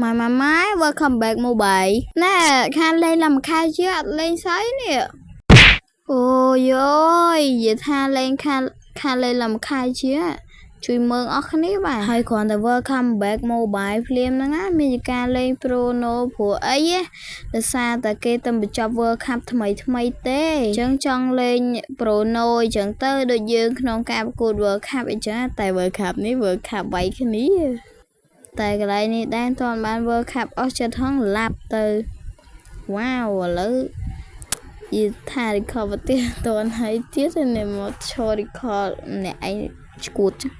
ម៉ែម៉ែម៉ែ welcome back mobile ណែខានលេងឡើងមួយខែជាអត់លេងសើនេះអូយអើយនិយាយថាលេងខានខានលេងឡើងមួយខែជាជួយមើលអស់គ្នាបាទហើយគ្រាន់តែ welcome back mobile ភ្លាមហ្នឹងណាមានការលេង Bruno ព្រោះអីដោយសារតែគេទៅបញ្ចប់ World Cup ថ្មីថ្មីទេអញ្ចឹងចង់លេង Bruno អញ្ចឹងទៅដូចយើងក្នុងការប្រកួត World Cup អញ្ចឹងតែ World Cup នេះ World Cup វាយគ្នាតែកន្លែងនេះដែរមិនទាន់បាន World Cup អស់ចិត្តហងឡាប់ទៅវ៉ាវឥឡូវយីថា record ទៀតអត់ទាន់ហើយទៀតនេះមកឈរ record ម្នាក់ឯងឈួតចឹង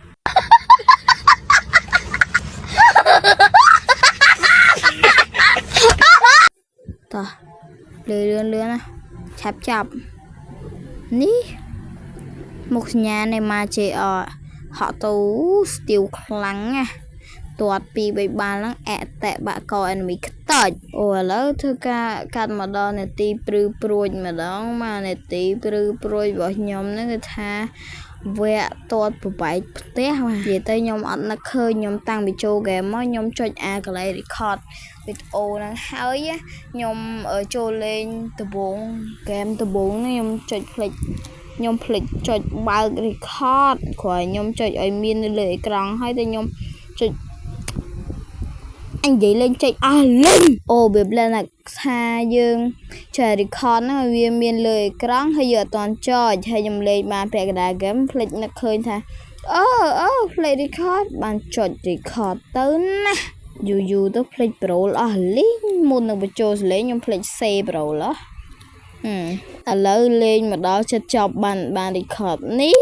តោះលឿនលឿនលឿនណាឆាប់ចាប់នេះមុខសញ្ញានៃម៉ា JR ហក់ទៅស្ទាវខ្លាំងណាស់ទាត់ពីបីបាល់ហ្នឹងអតេបាក់ក enemy ខ្ទេចអូឥឡូវធ្វើការកាត់មកដល់នាទីព្រឺព្រួចម្ដងមកនាទីព្រឺព្រួយរបស់ខ្ញុំហ្នឹងគឺថាវគ្គទាត់ប្របែកផ្ទះបាទនិយាយទៅខ្ញុំអត់នឹកឃើញខ្ញុំតាំងពីចូលហ្គេមមកខ្ញុំចុចអាកន្លែង record វីដេអូហ្នឹងហើយខ្ញុំចូលលេងដំបូងហ្គេមដំបូងហ្នឹងខ្ញុំចុចភ្លេចខ្ញុំភ្លេចចុចបើក record គ្រាន់ខ្ញុំចុចឲ្យមាននៅលើអេក្រង់ហើយតែខ្ញុំចុចអញនិយាយលេងចេញអស់លិញអូវាប្លែកថាយើងចុច record ហ្នឹងឲ្យវាមានលើអេក្រង់ហើយយើងអត់ទាន់ចុចហើយខ្ញុំលេងបានពាក់កណ្ដាលហ្គេមភ្លេចនឹកឃើញថាអូអូភ្លេច record បានចុច record ទៅណាយូរយូរទៅភ្លេចប្រូលអស់លីងមុននឹងបញ្ចូលសលេងខ្ញុំភ្លេច save ប្រូលហ៎ឥឡូវលេងមកដល់ចិត្តចប់បានបាន record នេះ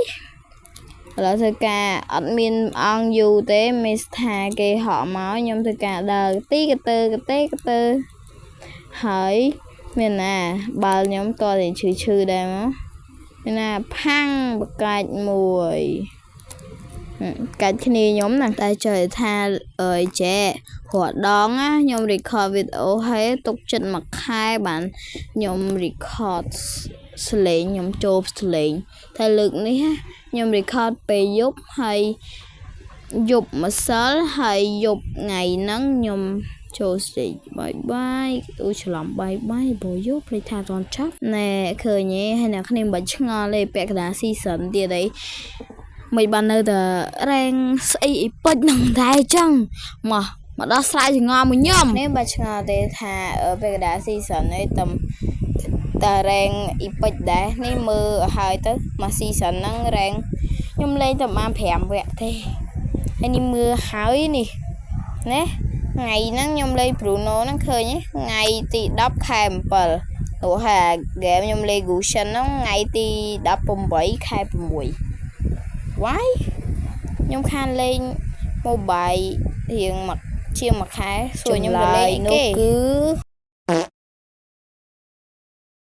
ឥឡូវធ្វើការអត់មានអង្គយូរទេមេស្ថាគេហក់មកខ្ញុំធ្វើការដើរទីកទើកទេកទើហើយមានណាបាល់ខ្ញុំតតែឈឺឈឺដែរមកមានណាផាំងបកាច់មួយកាច់គ្នាខ្ញុំណាតែចុះថាអើយចេះរាល់ដងណាខ្ញុំ record វីដេអូហើយទុកចិត្តមួយខែបានខ្ញុំ record សលេងខ្ញុំចូលសលេងតែលើកនេះខ្ញុំ record ពេលយប់ហើយយប់ម្សិលហើយយប់ថ្ងៃហ្នឹងខ្ញុំចូលស្ទេបាយបាយអូច្រឡំបាយបាយបើយកភ្លេចថាអត់ចប់ណែឃើញទេហើយអ្នកគ្នាមិនបាច់ឆ្ងល់ទេពាក់កណ្ដាល season ទៀតអីមិនបាននៅតែរែងស្អីអីពេចនឹងដែរចឹងមកមកដល់ស្រែចងល់មួយខ្ញុំនេះបាច់ឆ្ងល់ទេថាពាក់កណ្ដាល season នេះតំតែរែងអ៊ីពេចដែរនេះមើលឲ្យទៅមួយ season ហ្នឹងរែងខ្ញុំលេងតែបាន5វគ្គទេហើយនេះមើលហើយនេះណាថ្ងៃហ្នឹងខ្ញុំលេង Bruno ហ្នឹងឃើញថ្ងៃទី10ខែ7ព្រោះហើយហ្គេមខ្ញុំលេង Gusion ហ្នឹងថ្ងៃទី18ខែ6វ៉ាយខ្ញុំខានលេង mobile រៀងមកជាងមួយខែសួរខ្ញុំទៅលេងគេ គឺ